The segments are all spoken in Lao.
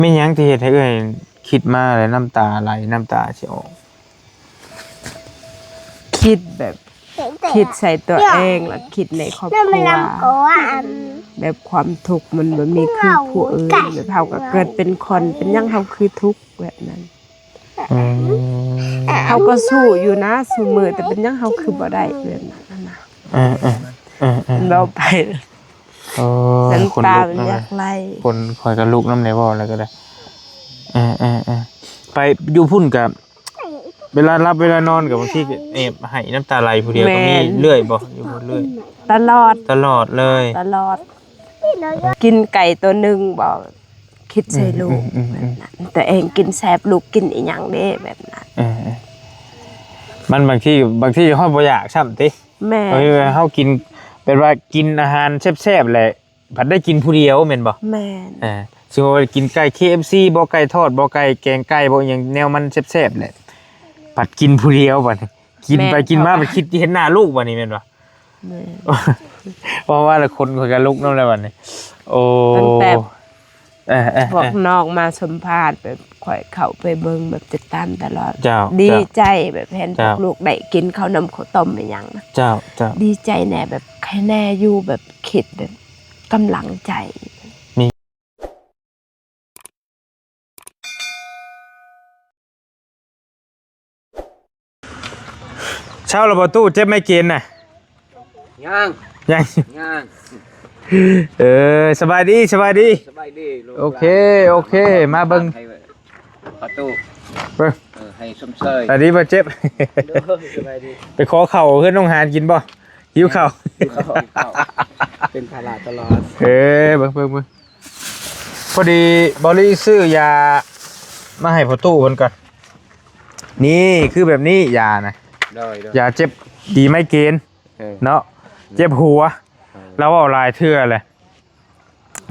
ແມ່ນຫຍັງທີ່ເຮັດໃຫ້ເອື້ອຍຄິດມາແລ້ວນ້ຳຕາໄຫຼ ນ້ຳຕາຊິອອກ? ຄິດແບບ ຄິດໃສ່ຕົວເອງ ແລ້ວຄິດໃນຄອບຄົວ ແບບຄວາມທຸກມັນບໍ່ມີຄືຜູ້ອື່ນ ແບບເຮົາກໍເກີດເປັນຄົນ ເປັນຫຍັງເຮົາຄືທຸກແບບນັ້ນ. ເຮົາກໍສູ້ຢູ່ນະຊຸມື້ ແຕ່ເປັນຫຍັງເຮົາຄືບໍ່ໄດ້ແບບນັ້ນນະ. ເອີໆໆໆ ເວົ້າໄປ ໂອ້ຍ ນ້ຳຕາມັນຢາກໄຫຼ ຄົນຂ້ອຍກໍລຸກນຳແດ່ ເວົ້າແລ້ວກໍໄດ້. ເອີໆໆ ໄປຢູ່ພຸ້ນກໍ ເວລາຫຼັບເວລານອນກໍບາງທີກໍແອບໄຫ້ນ້ຳຕາໄຫຼຜູ້ດຽວກໍມີເລື້ອຍບໍ່? ຢູ່ພຸ້ນເລື້ອຍ ຕະຫຼອດ ຕະຫຼອດເລີຍ ຕະຫຼອດ. ກິນໄກ່ຕົວໜຶ່ງບໍ່ ຄິດໃສ່ລູກ ອືມໆໆໆ ແບບນັ້ນ ຕົວເອງກິນແຊບ ລູກກິນອີ່ຫຍັງເດ້ ແບບນັ້ນ. ເອີໆ ມັນບາງທີ ບາງທີຮອດບໍ່ຢາກຊ້ຳຕິ. ແມ່ນ ເອີ ເຮົາກິນ ແບບວ່າກິນອາຫານແຊບໆແຫຼະ ພັດໄດ້ກິນຜູ້ດຽວແມ່ນບໍ່? ແມ່ນ ເອີ ສົມມຸດວ່າກິນໄກ່ ເຄເອັຟຊີ ບໍ່ ໄກ່ທອດບໍ່ ໄກ່ແກງໄກ່ບໍ່ ອີ່ຫຍັງແນວມັນແຊບໆແຫຼະ ພັດກິນຜູ້ດຽວບັດນີ້ ກິນໄປກິນມາ ແມ່ນ ໄປຄິດເຫັນໜ້າລູກບັດນີ້ແມ່ນບໍ່? ແມ່ນ ເວົ້າວ່າແລ້ວຄົນຂ້ອຍກໍລຸກນຳແລ້ວບັດນີ້. ໂອ້ ຕັ້ງແຕ່ ເອີໆໆ ພວກນ້ອງມາສຳພາດ ແບບຂ້ອຍເຂົ້າໄປເບິ່ງ ແບບຕິດຕາມຕະຫຼອດ ເຈົ້າ ດີໃຈ ເຈົ້າ ແບບເຫັນ ເຈົ້າ ພວກລູກໄດ້ກິນເຂົ້າໜົມເຂົ້າຕົ້ມອີ່ຫຍັງນະ ເຈົ້າໆ ດີໃຈແດ່ ແບບໃຄແດ່ຢູ່ ແບບຄິດແບບກຳລັງໃຈ. ເຊົາແລ້ວບໍ່ຕູ້ ເຈັບໄມເກຣນນະ? ຍັງ ຍັງ ຍັງ. ເອີ ສະບາຍດີ ສະບາຍດີ ສະບາຍດີ. ໂອເຄ ໂອເຄ ມາເບິ່ງ ປະຕູ ເບິ່ງ ເອີ ໃຫ້ຊົມເຊີຍ ອັນນີ້ບໍ່ເຈັບ. ໂດຍ ສະບາຍດີ. ໄປຂໍເຂົ້າເຮືອນນ້ອງຫານກິນບໍ່? ຫິວເຂົ້າ ຫິວເຂົ້າ ເປັນພາລະຕະຫຼອດ. ເອີ ເບິ່ງ ເບິ່ງ ເບິ່ງ ພໍດີບໍລິຊື້ຢາມາໃຫ້ພໍ່ຕູ້ເພິ່ນກ່ອນ. ນີ້ຄືແບບນີ້ຢານະ ໂດຍ ໂດຍ ຢາເຈັບຕີໄມເກຣນ ເອີ ເນາະ ເຈັບຫົວ ເອີ ລາວເວົ້າຫຼາຍເທື່ອແຫຼະ.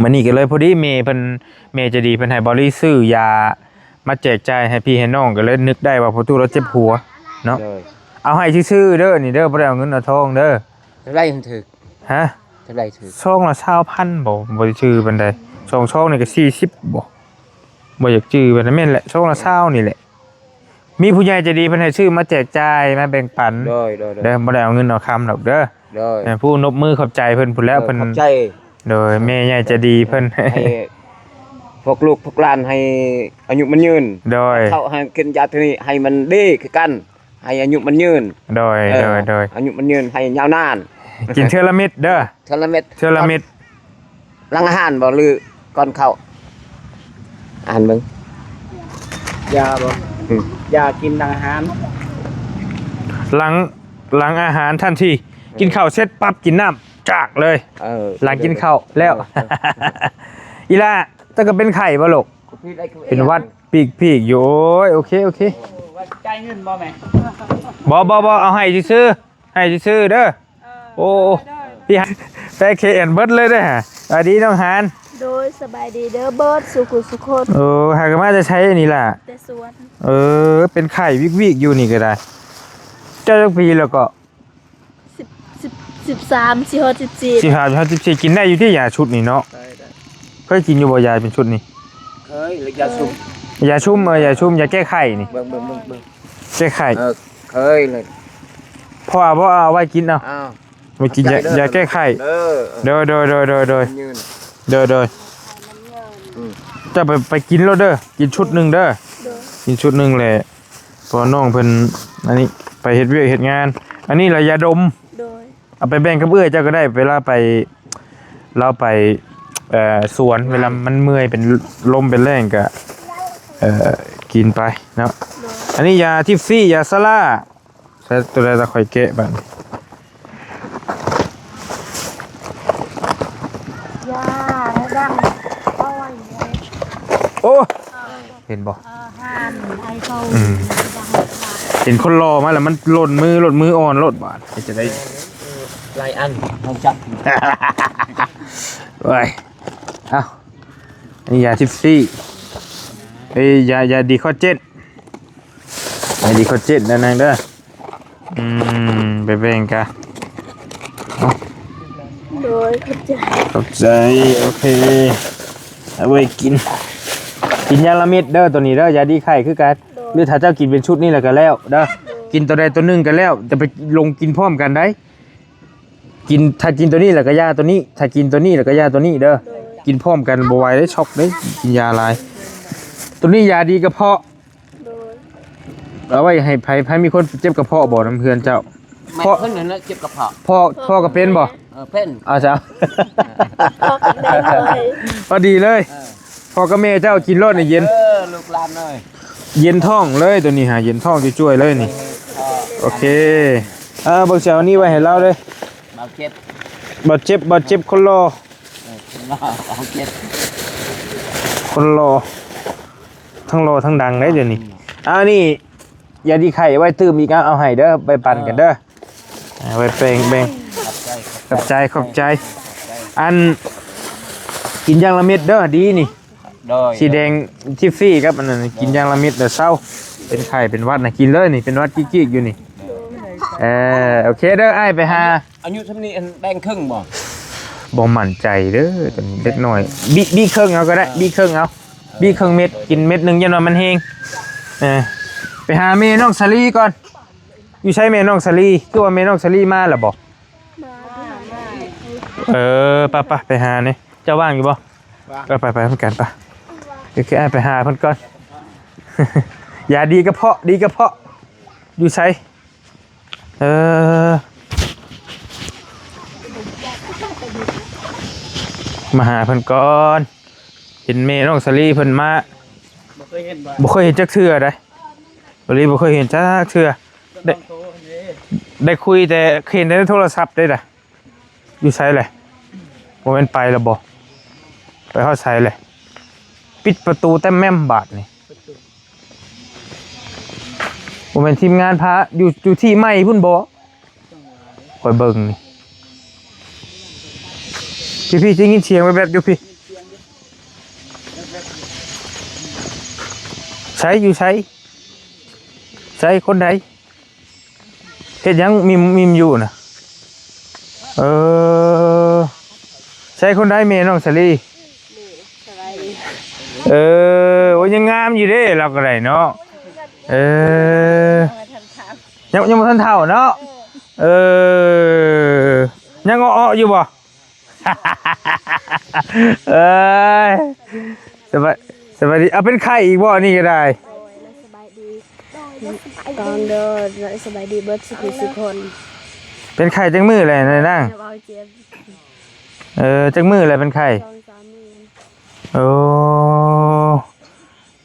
ມື້ນີ້ກໍເລີຍພໍດີແມ່ເພິ່ນ ແມ່ໃຈດີເພິ່ນໃຫ້ບໍລິຊື້ຢາມາແຈກຈ່າຍໃຫ້ພີ່ໃຫ້ນ້ອງ ກໍເລີຍນຶກໄດ້ວ່າພໍ່ຕູ້ລາວເຈັບຫົວເນາະ. ໂດຍ ເອົາໃຫ້ຊື່ໆເດີ ນີ້ເດີ ບໍ່ໄດ້ເອົາເງິນເອົາທອງເດີ. ເທົ່າໃດມັນຖືກ? ຮະ? ເທົ່າໃດຖືກ? ຊອງລະຊາວພັນບໍ່ ບໍ່ໄດ້ຖືກປານໃດ. ສອງຊອງນີ້ກໍສີ່ສິບບໍ່ ບໍ່ຢາກຈື່ປານໃດ. ແມ່ນແຫຼະ ຊອງລະຊາວນີ້ແຫຼະ. ມີຜູ້ໃຫຍ່ໃຈດີເພິ່ນໃຫ້ຊື້ມາແຈກຈ່າຍມາແບ່ງປັນ. ໂດຍ ໂດຍ ໂດຍ ເດີ ບໍ່ໄດ້ເອົາເງິນເອົາຄຳດອກເດີ. ໂດຍ ເອີ ຜູ້ນົບມືຂອບໃຈເພິ່ນພຸ້ນແຫຼະ ເອີ ເພິ່ນ ຂອບໃຈ. ໂດຍ ແມ່ໃຫຍ່ໃຈດີເພິ່ນ ໃຫ້ພວກລູກພວກຫຼານໃຫ້ອາຍຸມັນຍືນ. ໂດຍ ເຂົ້າໃຫ້ກິນຢາໂຕນີ້ໃຫ້ມັນດີຄືກັນ ໃຫ້ອາຍຸມັນຍືນ. ໂດຍ ເອີ ໂດຍ ໂດຍ ອາຍຸມັນຍືນ ໃຫ້ຍາວນານ. ກິນເທື່ອລະເມັດເດີ ເທື່ອລະເມັດ ເທື່ອລະເມັດ. ຫຼັງອາຫານບໍ່ ຫຼືກ່ອນເຂົ້າ? ອ່ານເບິ່ງ ຢາບໍ່? ອືມ ຢາກິນຫຼັງອາຫານ ຫຼັງ ຫຼັງອາຫານທັນທີ. ເອີ ກິນເຂົ້າເສັດປັບກິນນ້ຳຈາກເລີຍ. ເອີ ຫຼັງກິນເຂົ້າແລ້ວ. ເອີ ອີ່ຫຼ້າ ເຈົ້າກໍເປັນໄຂ້ບໍ່ລູກ? ເປັນຫວັດປີກໆຢູ່. ໂອ້ຍ ໂອເຄ ໂອເຄ. ຈ່າຍເງິນບໍ່ແມ່? ບໍ່ ບໍ່ ບໍ່ ເອົາໃຫ້ຊື່ໆ ໃຫ້ຊື່ໆເດີ. ໂອ້ ໂອ້ ໂດຍ ໂດຍ ພີ່ ແປເຄແອນເບິດເລີຍເດ້. ສະບາຍດີນ້ອງຫານ. ໂດຍ ສະບາຍດີເດີເບິດສູ່ຜູ້ສູ່ຄົນ. ໂອ້ ຫາກະມາແຕ່ໃສນີ້ລະ? ແຕ່ສວນ. ເອີ ເປັນໄຂ້ວິກໆຢູ່ນີ້ກໍໄດ້. ເຈົ້າຈັກປີແລ້ວເກາະ? ສິບ ສິບ ສິບສາມ ຊິຮອດສິບສີ່. ສິບຫ້າ ຮອດສິບສີ່. ກິນໄດ້ຢູ່ຕິຢາຊຸດນີ້ເນາະ? ໄດ້ ໄດ້. ເຄີຍກິນຢູ່ບໍ່ຢາເປັນຊຸດນີ້? ເຄີຍ ແລະຢາຊຸມ. ຢາຊຸມ ເອີ ຢາຊຸມ ຢາແກ້ໄຂ້ນີ້. ເບິ່ງ ເບິ່ງ ເບິ່ງ ເບິ່ງ. ແກ້ໄຂ້. ເອີ ເຄີຍເລີຍ. ພໍ່ເອົາບໍ່ ເອົາໄວ້ກິນເອົາ. ໄວ້ກິນຢາ ຢາແກ້ໄຂ້. ເດີ ໂດຍ ໂດຍ ໂດຍ ໂດຍ ໂດຍ. ເດີ ໂດຍ. ອືມ ເຈົ້າໄປ ໄປກິນໂລດເດີ ກິນຊຸດໜຶ່ງເດີ. ໂດຍ ກິນຊຸດໜຶ່ງແຫຼະ ເພາະວ່ານ້ອງເພິ່ນ ອັນນີ້ ໄປເຮັດວຽກເຮັດງານ. ອັນນີ້ລະຢາດົມ. ໂດຍ ເອົາໄປແບ່ງກັບເອື້ອຍເຈົ້າກໍໄດ້ ເວລາໄປ ລາວໄປ ເອີ ສວນ ເວລາມັນເມື່ອຍເປັນລົມເປັນແລ້ງກໍ ເອີ ກິນໄປເນາະ. ໂດຍ ອັນນີ້ຢາທິບຊີ ຢາຊາລາ. ໃຊ້ຕົວໃດລະ ຂ້ອຍແກະບາດນີ້. ຢາແລ້ວດັງ ໂອ້ ເຫັນບໍ່? ອາຫານໄອເກົາ. ອືມ ເຫັນຄົນຫຼໍ່ມາແລ້ວມັນຫຼົ່ນມື ຫຼົ່ນມືອ່ອນໂລດບາດ. ເຮັດຈັ່ງໃດ? ຫຼາຍອັນ ເຮົາຈັບ. ໂອ້ຍ ເອົ້າ ອັນນີ້ຢາທິບຊີ ເອີຍ ຢາ ຢາດີຄໍເຈັນ. ໃຫ້ດີເຂົ້າເຈັນແນວນັ້ນເດີ. ອືມ ໄປແບ່ງກະ. ໂດຍ ຂອບໃຈ ຂອບໃຈ. ໂອເຄ ເອົາໄວ້ກິນ. ກິນຢ່າງລະເມັດເດີ ໂຕນີ້ເດີ ຢາດີໄຂ້ຄືກັນ. ໂດຍ ຫຼືຖ້າເຈົ້າກິນເປັນຊຸດນີ້ແລ້ວກໍແລ້ວເດີ. ໂດຍ ກິນໂຕໃດໂຕໜຶ່ງກໍແລ້ວ ຈະໄປລົງກິນພ້ອມກັນໄດ໋. ກິນ ຖ້າກິນໂຕນີ້ແລ້ວກໍຢາໂຕນີ້ ຖ້າກິນໂຕນີ້ແລ້ວກໍຢາໂຕນີ້ເດີ. ໂດຍ ກິນພ້ອມກັນບໍ່ໄຫວເດ້ ຊັອກເດ້ ກິນຢາຫຼາຍ. ໂຕນີ້ຢາດີກະເພາະ. ໂດຍ ເອົາໄວ້ໃຫ້ໃຜ ໃຜມີຄົນເຈັບກະເພາະບໍ່ນຳເຮືອນເຈົ້າ? ແມ່ເພິ່ນນັ້ນແຫຼະເຈັບກະເພາະ. ພໍ່ ພໍ່ກໍເປັນບໍ່? ເອີ ເປັນ. ເອົາຊະ ພໍ່ກັບແມ່ເລີຍ. ພໍດີເລີຍ. ເອີ ພໍ່ກັບແມ່ເຈົ້າກິນໂລດນີ້ເຢັນ. ເອີ ລູກຫຼານເອີຍ ເຢັນທ້ອງເລີຍໂຕນີ້ຫາ ເຢັນທ້ອງຈວຍໆເລີຍນີ້. ເອີ ໂອເຄ. ເອີ ເບິ່ງຊິເອົານີ້ໄວ້ໃຫ້ລາວເດີ. ບາດເຈັບ ບາດເຈັບ ບາດເຈັບຄົນຫຼໍ່. ເອີ ຄົນຫຼໍ່ ບາດເຈັບ ຄົນຫຼໍ່ ທັງຫຼໍ່ທັງດັງເດ້ດຽວນີ້. ອືມ ອັນນີ້ຢາດີໄຂ້ໄວ້ຕື່ມອີກ ເອົາໃຫ້ເດີ ໄປປັ່ນກັນເດີ. ເອີ ເອົາໄວ້ແບ່ງ ແບ່ງ. ຂອບໃຈ ຂອບໃຈ ຂອບໃຈ ຂອບໃຈ. ອັນ ກິນຢ່າງລະເມັດເດີ ດີນີ້. ໂດຍ ສີແດງທິຟຟີກັບອັນນັ້ນ ກິນຢ່າງລະເມັດແລ້ວເຊົາ. ເປັນໄຂ້ເປັນຫວັດນະ ກິນເລີຍນີ້ ເປັນຫວັດກີກໆຢູ່ນີ້. ເອີ ໂອເຄເດີ ອ້າຍໄປຫາ. ອາຍຸສ່ຳນີ້ ອັນ ແບ່ງເຄິ່ງບໍ່? ບໍ່ໝັ້ນໃຈເດີ ເດັກນ້ອຍ. ບີກ ບີກເຄິ່ງເອົາກໍໄດ້ ບີກເຄິ່ງເອົາ. ບີກເຄິ່ງເມັດ ກິນເມັດໜຶ່ງ ຢ້ານວ່າມັນແຮງ. ເອີ ໄປຫາແມ່ນ້ອງສາລີກ່ອນ. ຢູ່ໃສແມ່ນ້ອງສາລີ? ຄືວ່າແມ່ນ້ອງສາລີມາແລ້ວບໍ່? ມາ ເອີ ໄປໆ ໄປຫາແດ່. ເຈົ້າວ່າງຢູ່ບໍ່? ວ່າງ. ເອີ ໄປໆ ນຳກັນໄປ. ໂອເຄ ອ້າຍໄປຫາເພິ່ນກ່ອນ. ຢາດີກະເພາະ ດີກະເພາະ ຢູ່ໃສ? ເອີ ມາຫາເພິ່ນກ່ອນ. ເຫັນແມ່ນ້ອງສາລີເພິ່ນມາ ບໍ່ເຄີຍເຫັນບໍ່? ບໍ່ເຄີຍເຫັນຈັກເທື່ອໃດ໋. ສາລີບໍ່ເຄີຍເຫັນຈັກເທື່ອ. ໄດ້ ໄດ້ຄຸຍແຕ່ ເຫັນແຕ່ໃນໂທລະສັບເດ້ລະ. ຢູ່ໃສແຫຼະ? ບໍ່ແມ່ນໄປແລ້ວບໍ່? ໄປຮອດໃສແຫຼະ? ປິດປະຕູແຕ້ມແມ້ມບາດນີ້. ບໍ່ແມ່ນທີມງານພາ ຢູ່ ຢູ່ທີ່ໃໝ່ພຸ້ນບໍ່? ຂ້ອຍເບິ່ງນີ້ ພີ່ໆ ໄດ້ຍິນສຽງແວບໆຢູ່ພີ້. ໃສ ຢູ່ໃສ? ໃສ ຄົນໃດ? ເຮັດຫຍັງມິມໆຢູ່ນະ? ເອີ ໃສ ຄົນໃດແມ່ນ້ອງສາລີ? ເອີ ໂອ້ຍ ຍັງງາມຢູ່ເດ້ ລາວກໍໄດ້ເນາະ. ເອີ ຍັງ ຍັງບໍ່ທັນເຖົ້າເນາະ. ເອີ ຍັງເອາະໆຢູ່ບໍ່? ເອີຍ ສະບາຍ ສະບາຍດີ. ເອົາ ເປັນໄຂ້ອີກບໍ່? ນີ້ກໍໄດ້. ໂດຍ ສະບາຍດີ. ໂດຍ ສະບາຍດີ. ຕອນເດີ ສະບາຍດີເບິດສຸກຄົນ. ເປັນໄຂ້ຈັກມື້ແລ້ວນາງ? ເຈັບ ເອົາເຈັບ. ເອີ ຈັກມື້ແລ້ວເປັນໄຂ້? ສອງສາມມື້. ໂອ້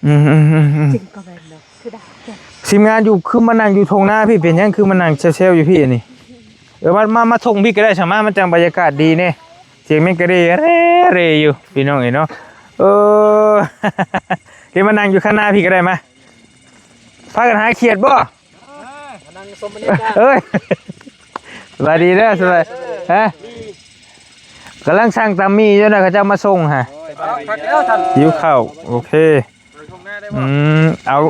ອືມໆໆໆ ຈິງກໍແມ່ນເນາະ. ທີມງານຢູ່ ຄືມານັ່ງຢູ່ທົ່ງນາພີ້ ເປັນຫຍັງຄືມານັ່ງແຊວໆຢູ່ພີ້ນີ້? ເອີ ມາ ມາ ມາທົ່ງພີ້ກໍໄດ້ຊະ ມາ ມັນຈັ່ງບັນຍາກາດດີແດ່. ສຽງແມງກະເຣເຣຢູ່ ພີ່ນ້ອງເອີຍເນາະ. ເອີ ເອີ ມານັ່ງຢູ່ຂ້າງໜ້າພີ້ກໍໄດ້ມາ. ພາກັນຫາຂຽດບໍ່? ເອີ ມານັ່ງຊົມບັນຍາກາດ. ເອີຍ ສະບາຍດີເດີ ສະບາຍ ຮະ? ກຳລັງສັ່ງຕຳໝີ່ຢູ່ນະ ເຂົາເຈົ້າມາສົ່ງຫະ. ໂອ້ຍ ຫິວເຂົ້າ ໂອເຄ. ອືມ ເອົາ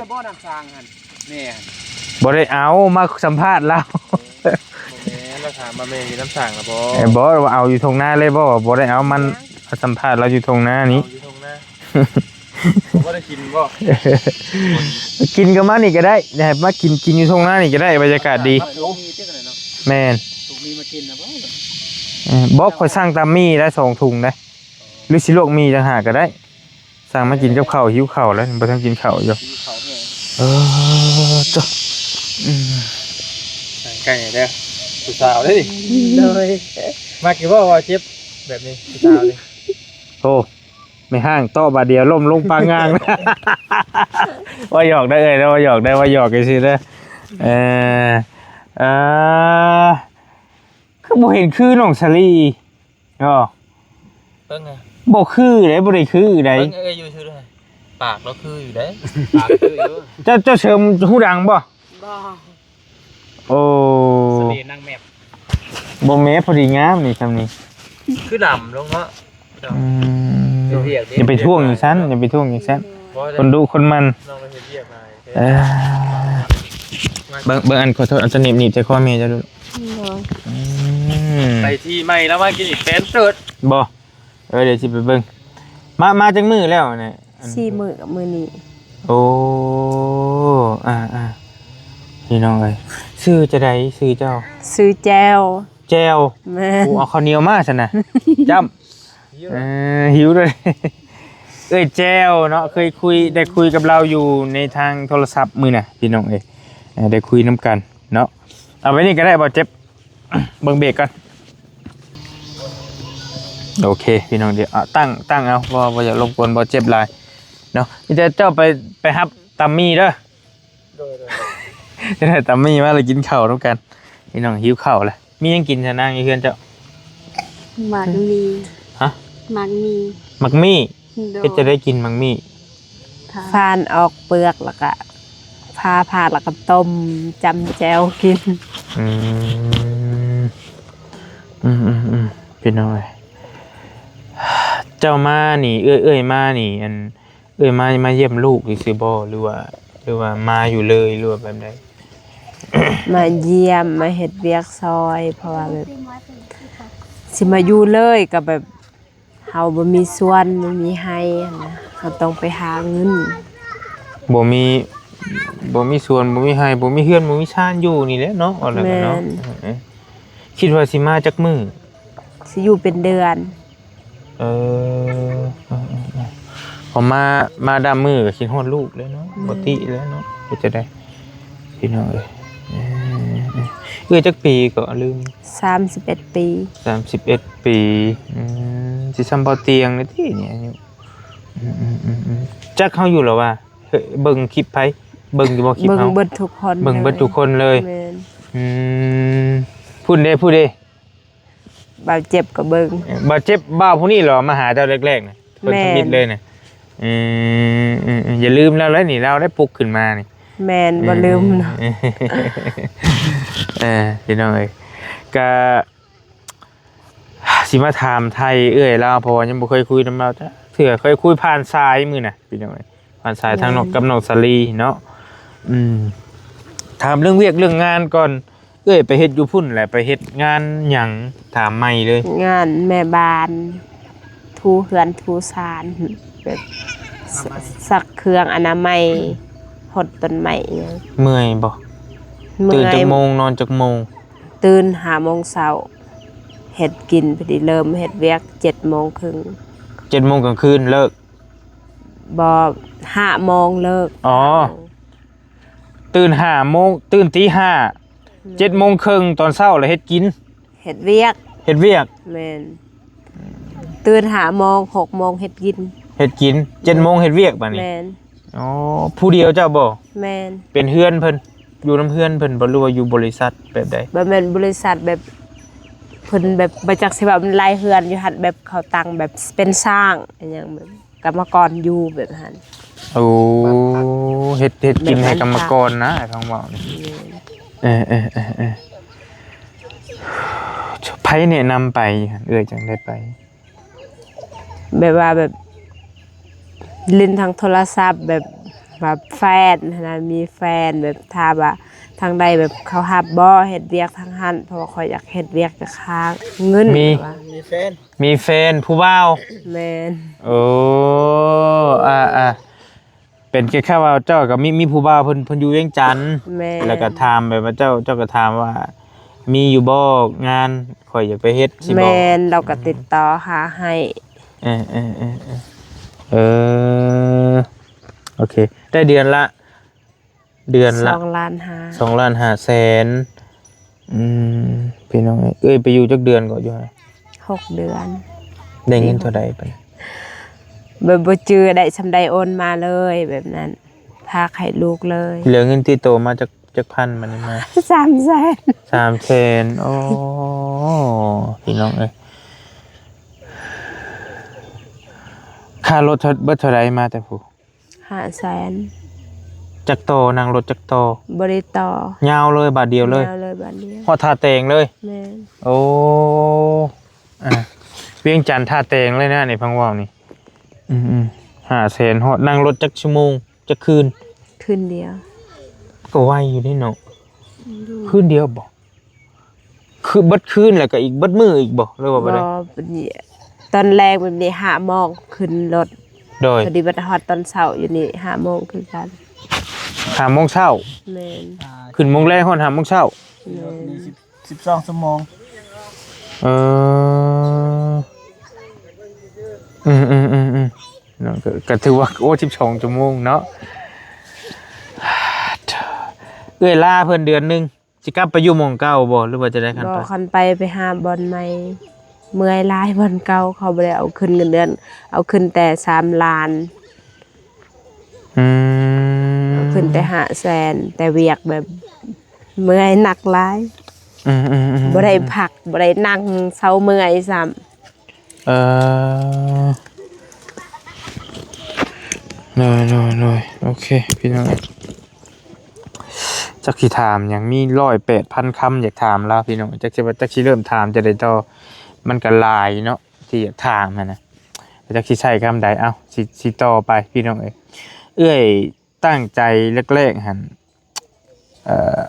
ບໍ່ໄດ້ເອົາ ມາສຳພາດລາວ. ບໍ່ແມ່ນ ລາວຖາມວ່າແມ່ຢູ່ນຳຊ່າງລະບໍ່? ເອີ ບໍ່ ວ່າເອົາຢູ່ທົ່ງນາເລີຍບໍ່? ບໍ່ໄດ້ເອົາ ມັນມາສຳພາດລາວຢູ່ທົ່ງນານີ້. ເອົາຢູ່ທົ່ງນາ ບໍ່ໄດ້ກິນບໍ່? ກິນກໍມານີ້ກໍໄດ້ ໃຫ້ມາກິນ ກິນຢູ່ທົ່ງນານີ້ກໍໄດ້ ບັນຍາກາດດີ. ແມ່ນ ເອີ ບໍ່ ຂ້ອຍສັ່ງຕຳໝີ່ໄດ້ສອງຖົງໄດ໋ ຫຼືຊິລວກໝີ່ຕ່າງຫາກກໍໄດ້. ສັ່ງມາກິນກັບເຂົ້າ ຫິວເຂົ້າແລ້ວ ບໍ່ທັນກິນເຂົ້າຢູ່. ຫິວເຂົ້າແຮງ. ເອີ ຈ້ະ ອືມ ໃກ້ເດີ ຜູ້ສາວເດ້ນີ້. ໂດຍ ມັກຢູ່ບໍ່ວ່າເຈັບແບບນີ້ ຜູ້ສາວນີ້? ໂອ້ ແມ່ຮ້າງເຕາະບາດດຽວລົ້ມລົງປາງງາງ. ວ່າຫຍອກໄດ໋ເອີຍ ວ່າຫຍອກໄດ໋ ວ່າຫຍອກຊື່ໆເດີ. ເອີ ເອີ ຄືບໍ່ເຫັນຄືນ້ອງສາລີ? ເນາະ ເບິ່ງ ບໍ່ຄືເດ້ ບໍ່ໄດ້ຄືໃດ. ເບິ່ງເອີຍຢູ່ຊື່ໆ ປາກລາວຄືຢູ່ເດ້. ປາກຄືຢູ່. ເຈົ້າ ເຈົ້າເສີມຫູດັງບໍ່? ບໍ່. ໂອ້ ສະເລນາງແມັບ. ບໍ່ແມ່ນ ພໍດີງາມນີ້ ຊ່ຳນີ້ ຄືດຳລົງເນາະ. ອືມ ຢ່າໄປທ້ວງຈັ່ງຊັ້ນ ຢ່າໄປທ້ວງຈັ່ງຊັ້ນ ຄົນດຸຄົນໝັ່ນ. ເອີ ເບິ່ງ ເບິ່ງ ອັນ ຂໍໂທດ ອັນສະໜິບໜີບໃສ່ຄໍແມ່ເຈົ້າດູ. ອືມ ໄປທີ່ໃໝ່ລະມາກິນອີກແປນເຕີດບໍ່? ເອີ ດຽວຊິໄປເບິ່ງ. ມາ ມາຈັກມື້ແລ້ວນີ້? ສີ່ມື້ກັບມື້ນີ້. ໂອ້ ອ່າໆ ພີ່ນ້ອງເອີຍ ຊື່ຈະໃດ? ຊື່ເຈົ້າ? ຊື່ແຈ່ວ. ແຈ່ວ. ແມ່ນ. ໂອ້ ເອົາເຂົ້າໜຽວມາຊັ້ນນະ ຈ້ຳ. ເອີ ຫິວເລີຍ. ເອື້ອຍແຈ່ວເນາະ ເຄີຍຄຸຍ ໄດ້ຄຸຍກັບລາວຢູ່ໃນທາງໂທລະສັບມື້ນະ ພີ່ນ້ອງເອີຍ. ເອີ ໄດ້ຄຸຍນຳກັນເນາະ. ເອົາໄວ້ນີ້ກໍໄດ້ ບໍ່ເຈັບ. ເບິ່ງເບຣກກ່ອນ. ໂອເຄ ພີ່ນ້ອງ ດຽວ ອ່ະ ຕັ້ງ ຕັ້ງເອົາ ບໍ່ ບໍ່ຢາກລົບກວນ ບໍ່ເຈັບຫຼາຍເນາະ. ມີແຕ່ເຈົ້າໄປ ໄປຮັບຕຳໝີ່ເດີ. ໂດຍ ໂດຍ. ຈະໄດ້ຕຳໝີ່ມາ ແລ້ວກິນເຂົ້ານຳກັນ. ພີ່ນ້ອງຫິວເຂົ້າແລ້ວ. ມີຫຍັງກິນຊະນາງ ຢູ່ເຮືອນເຈົ້າ? ໝາກໝີ່. ຮະ? ໝາກໝີ່. ໝາກໝີ່? ໂດຍ. ເຮັດຈັ່ງໃດກິນໝາກໝີ່? ຝານອອກເປືອກ ແລ້ວກະຜ່າ ຜ່າ ແລ້ວກະຕົ້ມ ຈ້ຳແຈ່ວກິນ. ອືມ ອືມໆໆ ພີ່ນ້ອງເອີຍ ເຈົ້າມານີ້ ເອື້ອຍ ເອື້ອຍມານີ້ ອັນ ເອື້ອຍມາ ມາຢ້ຽມລູກຊື່ໆບໍ່ ຫຼືວ່າ ຫຼືວ່າມາຢູ່ເລີຍ ຫຼືວ່າແບບໃດ? ມາຢ້ຽມ ມາເຮັດວຽກຊ່ອຍ ເພາະວ່າແບບ ຊິມາຢູ່ເລີຍກໍແບບ ເຮົາບໍ່ມີສວນ ບໍ່ມີໄຮ່ຫັ້ນນະ ເຮົາຕ້ອງໄປຫາເງິນ. ບໍ່ມີ ບໍ່ມີສວນ ບໍ່ມີໄຮ່ ບໍ່ມີເຮືອນ ບໍ່ມີຊານ ຢູ່ນີ້ແຫຼະເນາະ ເອົາແລ້ວເນາະ. ແມ່ນ. ເອີ ຄິດວ່າຊິມາຈັກມື້? ຊິຢູ່ເປັນເດືອນ. ເອີ ເອີ ເອີ ເອີ ພໍມາ ມາດາມມື້ກໍຄິດຮອດລູກແລ້ວເນາະ. ແມ່ນ. ບໍ່ຕິແລ້ວເນາະ ເຮັດຈັ່ງໃດ ພີ່ນ້ອງເອີຍ. ເອີ ເອີ ເອື້ອຍຈັກປີກໍລືມ? ສາມສິບເອັດປີ. ສາມສິບເອັດປີ. ອືມ ຊິສ່ຳເບົາຕຽງນີ້ຕິ ນີ້ອາຍຸ. ອືມໆໆ ຈັກເຮົາຢູ່ແລ້ວວ່າ ເບິ່ງຄລິບໃຜ? ເບິ່ງຢູ່ບໍ່ຄລິບເຮົາ? ເບິ່ງເບິດທຸກຄົນ ເບິ່ງເບິດທຸກຄົນເລີຍ. ແມ່ນ. ອືມ ພຸ້ນເດ້ ຜູ້ເດ້? ບ່າວເຈັບກໍເບິ່ງ. ເອີ ບ່າວເຈັບ ບ່າວຜູ້ນີ້ເຫລອມາຫາເຈົ້າແລກໆນະ? ເພິ່ນ ແມ່ນ ທຳອິດເລີຍນະ. ເອີ ເອີ ເອີ ຢ່າລືມລາວເລີຍນີ້ ລາວໄດ້ປຸກຂຶ້ນມານີ້. ແມ່ນ ບໍ່ລືມເນາະ. ເອີ ເອີ ພີ່ນ້ອງເອີຍ ກະຊິມາຖາມໄຖ່ເອື້ອຍລາວ ເພາະວ່າຍັງບໍ່ເຄີຍຄຸຍນຳລາວຈັກເທື່ອ ເຄີຍຄຸຍຜ່ານສາຍມື້ນະ ພີ່ນ້ອງເອີຍ. ຜ່ານສາຍທາງນອກ ແມ່ນ ກັບນ້ອງສາລີເນາະ. ອືມ ຖາມເລື່ອງວຽກເລື່ອງງານກ່ອນ ເອື້ອຍໄປເຮັດຢູ່ພຸ້ນແຫຼະ ໄປເຮັດງານຫຍັງ? ຖາມໃໝ່ເລີຍ. ງານແມ່ບ້ານ ຖູເຮືອນຖູຊານ ແບບ ຊັກເຄື່ອງອະນາໄມ ຫົດຕົ້ນໄມ້ຫຍັງ. ເມື່ອຍບໍ່? ເມື່ອຍ. ຕື່ນຈັກໂມງ ນອນຈັກໂມງ? ຕື່ນຫ້າໂມງເຊົ້າ ເຮັດກິນ ພໍດີເລີ່ມເຮັດວຽກເຈັດໂມງເຄິ່ງ. ເຈັດໂມງກາງຄືນເລີກ? ບໍ່ ຫ້າໂມງເລີກ. ອໍ ຕື່ນຫ້າໂມງ ຕື່ນຕີຫ້າ ອືມ ເຈັດໂມງເຄິ່ງຕອນເຊົ້າລະເຮັດກິນ. ເຮັດວຽກ. ເຮັດວຽກ. ແມ່ນ. ຕື່ນຫ້າໂມງ ຫົກໂມງເຮັດກິນ. ເຮັດກິນ. ເຈັດໂມງເຮັດວຽກບາດນີ້. ແມ່ນ. ອໍ ຜູ້ດຽວເຈົ້າບໍ່? ແມ່ນ. ເປັນເຮືອນເພິ່ນ ຢູ່ນຳເຮືອນເພິ່ນບໍ່ ຫຼືວ່າຢູ່ບໍລິສັດແບບໃດ? ບໍ່ແມ່ນບໍລິສັດ ແບບ ເພິ່ນແບບ ບໍ່ຈັກຊິວ່າມັນຫຼາຍເຮືອນຢູ່ຫັ້ນ ແບບເຂົາຕັ້ງແບບເປັນຊ່າງ ອີຫຍັງແບບ ກຳມະກອນຢູ່ແບບຫັ້ນ. ໂອ້ ເຮັດ ເຮັດກິນໃຫ້ກຳມະກອນນະ ອ້າຍຟັງເວົ້ານີ້. ແມ່ນ. ເອີໆໆໆ ໃຜແນະນຳໄປ ເອື້ອຍຈັ່ງໄດ້ໄປ? ແບບວ່າແບບຫຼິ້ນທາງໂທລະສັບ ແບບວ່າແຟນຫັ້ນນະ ມີແຟນ ແບບຖາມວ່າທາງໃດແບບເຂົາຮັບບໍ່ ເຮັດວຽກທາງຫັ້ນ ເພາະວ່າຂ້ອຍຢາກເຮັດວຽກ ຢາກຫາເງິນ. ມີ ແບບວ່າ ມີແຟນ ມີແຟນຜູ້ບ່າວ. ແມ່ນ. ໂອ້ ອ່າໆ ເປັນຄືແຄ່ວ່າເຈົ້າກໍມີ ມີຜູ້ບ່າວເພິ່ນ ເພິ່ນຢູ່ວຽງຈັນ. ແມ່ນ. ແລ້ວກໍຖາມແບບວ່າເຈົ້າ ເຈົ້າກໍຖາມວ່າມີຢູ່ບໍ່ງານ ຂ້ອຍຢາກໄປເຮັດ ຊິບອກ. ແມ່ນ ລາວກໍຕິດຕໍ່ຫາໃຫ້. ເອີໆໆໆ ເອີ ໂອເຄ ໄດ້ເດືອນລະ ເດືອນລະ ສອງລ້ານຫ້າ ສອງລ້ານຫ້າແສນ. ອືມ ພີ່ນ້ອງເອີຍ ເອື້ອຍໄປຢູ່ຈັກເດືອນກໍຢູ່ຫັ້ນ? ຫົກເດືອນ. ໄດ້ເງິນເທົ່າໃດປານນັ້ນ? ແບບບໍ່ຈື່ ໄດ້ສ່ຳໃດໂອນມາເລີຍ ແບບນັ້ນ ພາກໃຫ້ລູກເລີຍ. ເຫຼືອເງິນຕິດໂຕມາຈັກ ຈັກພັນບາດນີ້ມາ? ສາມແສນ. ສາມແສນ. ໂອ້ ພີ່ນ້ອງເອີຍ ຄ່າລົດເທົ່າ ເບິດເທົ່າໃດມາແຕ່ຜູ້? ຫ້າແສນ. ຈັກຕໍ່? ນັ່ງລົດຈັກຕໍ່? ບໍ່ໄດ້ຕໍ່. ຍາວເລີຍ ບາດດຽວເລີຍ? ຍາວເລີຍ ບາດດຽວ. ຮອດທ່າແຕງເລີຍ? ແມ່ນ. ໂອ້ ອ່າ ວຽງຈັນທ່າແຕງເລີຍນະ ນີ້ຟັງເວົ້ານີ້. ອືມໆ ຫ້າແສນ ຮອດ. ນັ່ງລົດຈັກຊົ່ວໂມງ? ຈັກຄືນ? ຄືນດຽວ. ກໍໄວຢູ່ເດ້ເນາະ. ອືມ ຄືນດຽວບໍ່? ຄືເບິດຄືນ ແລ້ວກໍອີກເບິດມື້ອີກບໍ່ ຫຼືວ່າບໍ່ໄດ້? ບໍ່ ຕອນແລງແບບນີ້ ຫ້າໂມງຂຶ້ນລົດ ໂດຍ ພໍດີບັດຮອດຕອນເຊົ້າຢູ່ນີ້ຫ້າໂມງຄືກັນ. ຫ້າໂມງເຊົ້າ? ແມ່ນ. ຂຶ້ນໂມງແລງຮອດຫ້າໂມງເຊົ້າ? ແມ່ນ. ສິບສອງຊົ່ວໂມງ. ເອີ ອືມໆໆໆ ເນາະ ກໍ ກໍຖືວ່າ ໂອ້ ສິບສອງຊົ່ວໂມງເນາະ. ເອື້ອຍລາເພິ່ນເດືອນໜຶ່ງ ຊິກັບໄປຢູ່ໝ່ອງເກົ່າບໍ່ ຫຼືວ່າຈັ່ງໃດ? ຄັນ ບໍ່ ໄປ ຄັນໄປ ໄປຫາບ່ອນໃໝ່. ເມື່ອຍຫຼາຍ ບ່ອນເກົ່າເຂົາບໍ່ໄດ້ເອົາຂຶ້ນເງິນເດືອນ ເອົາຂຶ້ນແຕ່ສາມລ້ານ. ອືມ ເອົາຂຶ້ນແຕ່ຫ້າແສນ ແຕ່ວຽກແບບເມື່ອຍໜັກຫຼາຍ. ອືມໆໆໆ ບໍ່ໄດ້ພັກ ບໍ່ໄດ້ນັ່ງເຊົາເມື່ອຍຊ້ຳ. ເອີ ໂດຍໆໆ ໂອເຄ ພີ່ນ້ອງ ຈັກຊິຖາມຫຍັງ ມີຮ້ອຍແປດພັນຄຳຢາກຖາມລາວ ພີ່ນ້ອງ ຈັກຊິວ່າ ຈັກຊິເລີ່ມຖາມຈັ່ງໃດຕໍ່. ມັນກໍຫຼາຍເນາະ ທີ່ຢາກຖາມຫັ້ນນະ ຈັກຊິໃຊ້ຄຳໃດ. ເອົ້າ ຊິ ຊິຕໍ່ໄປ ພີ່ນ້ອງເອີຍ. ເອື້ອຍຕັ້ງໃຈແລກໆຫັ້ນ ເອີ